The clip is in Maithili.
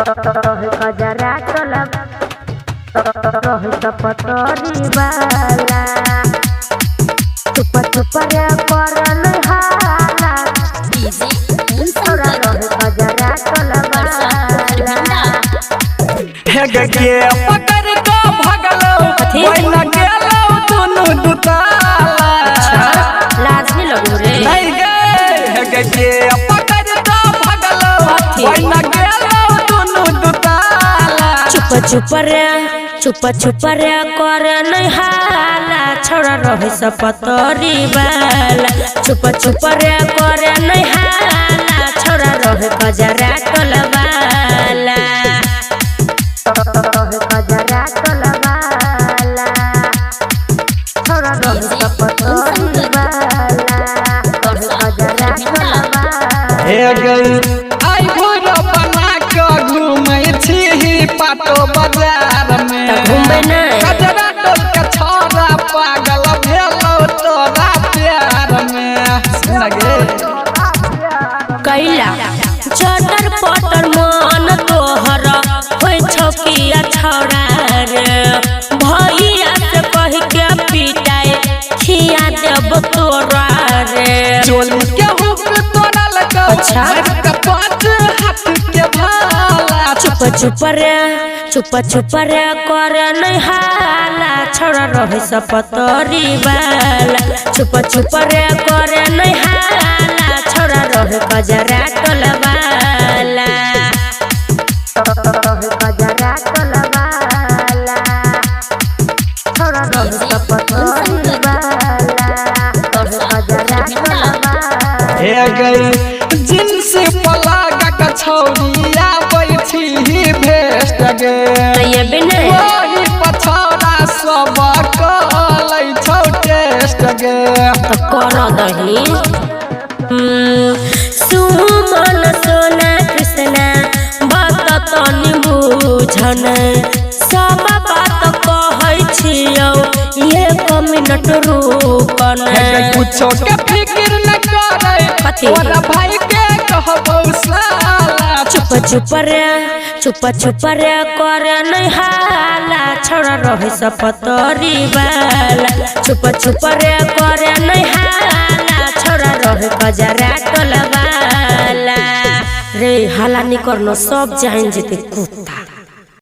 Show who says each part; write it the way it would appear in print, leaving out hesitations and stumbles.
Speaker 1: रहे कजरा टोला रहे सपतरी वाला चुप चुप रे करल हाला
Speaker 2: डीजे ओम
Speaker 1: छोरा
Speaker 2: शंकर
Speaker 1: रहे कजरा टोला
Speaker 2: परसा
Speaker 1: वाला
Speaker 3: हेग के पकड़ के भगलो
Speaker 1: कथी?
Speaker 3: ओइना गेलो दुनु दुताला।
Speaker 1: लाज नहीं लगू रे।
Speaker 3: नहीं गे, हेग के पकड़ के भगलो
Speaker 1: कथी?
Speaker 3: ओइना गेलो दुनु दुताला।
Speaker 1: चुप चुप रे चुप चुप रे कर नहीं हाला छोरा रहे सपतरी वाला चुप चुप रे कर नहीं हाला छोरा रहे कजरा टोला वाला रहे कजरा टोला वाला छोरा रहे सपतरी वाला रहे कजरा टोला वाला।
Speaker 3: हे गई आई भोर बना के घूमै छी पाटो बाजार में।
Speaker 1: त घूमबै नै।
Speaker 3: कजरा टोल के छोरा पागल भेलो तोरा प्यार में। सुन गे।
Speaker 1: कैला चटर पटर मन तोहर होइ छौ किया छौड़ा रे भैया से कह के पिटाए खिया देब तोरा रे।
Speaker 3: चोली के हुक तोरा लगौ।
Speaker 1: अच्छा।
Speaker 3: के पाँच हाथ के भाला।
Speaker 1: चुप चुप रे चुप चुप रे कर नहीं हाला छौड़ा रहे सपतरी वाला चुप चुप रे कर नहीं हाला छौड़ा रहे कजरा टोला वाला रहे कजरा टोला वाला छोरा रहे सपतरी वाला रहे कजरा टोला वाला।
Speaker 3: हे गई जिन्स पलागा के छौरिया बैठी भेस्ट गे।
Speaker 1: ये भी नहीं।
Speaker 3: वही पछौरा सब कलै छौ टेस्ट गे।
Speaker 1: तो कर दही सुमन सोना कृष्णा बात तनि बुझन सब बात कहै छियौ एक मिनट रुकन।
Speaker 3: हे गई कुछो के फिक्र न करै।
Speaker 1: कथी?
Speaker 3: तोरा भाई के कहबौ साला।
Speaker 1: चुप चुप रे चुप चुप रे कर नहीं हाला छोरा रहे सपतरी वाला चुप चुप रे कर नहीं हाला छोरा रहे कजरा टोला वाला रे हाला नहीं करनो सब जान जेते कुत्ता।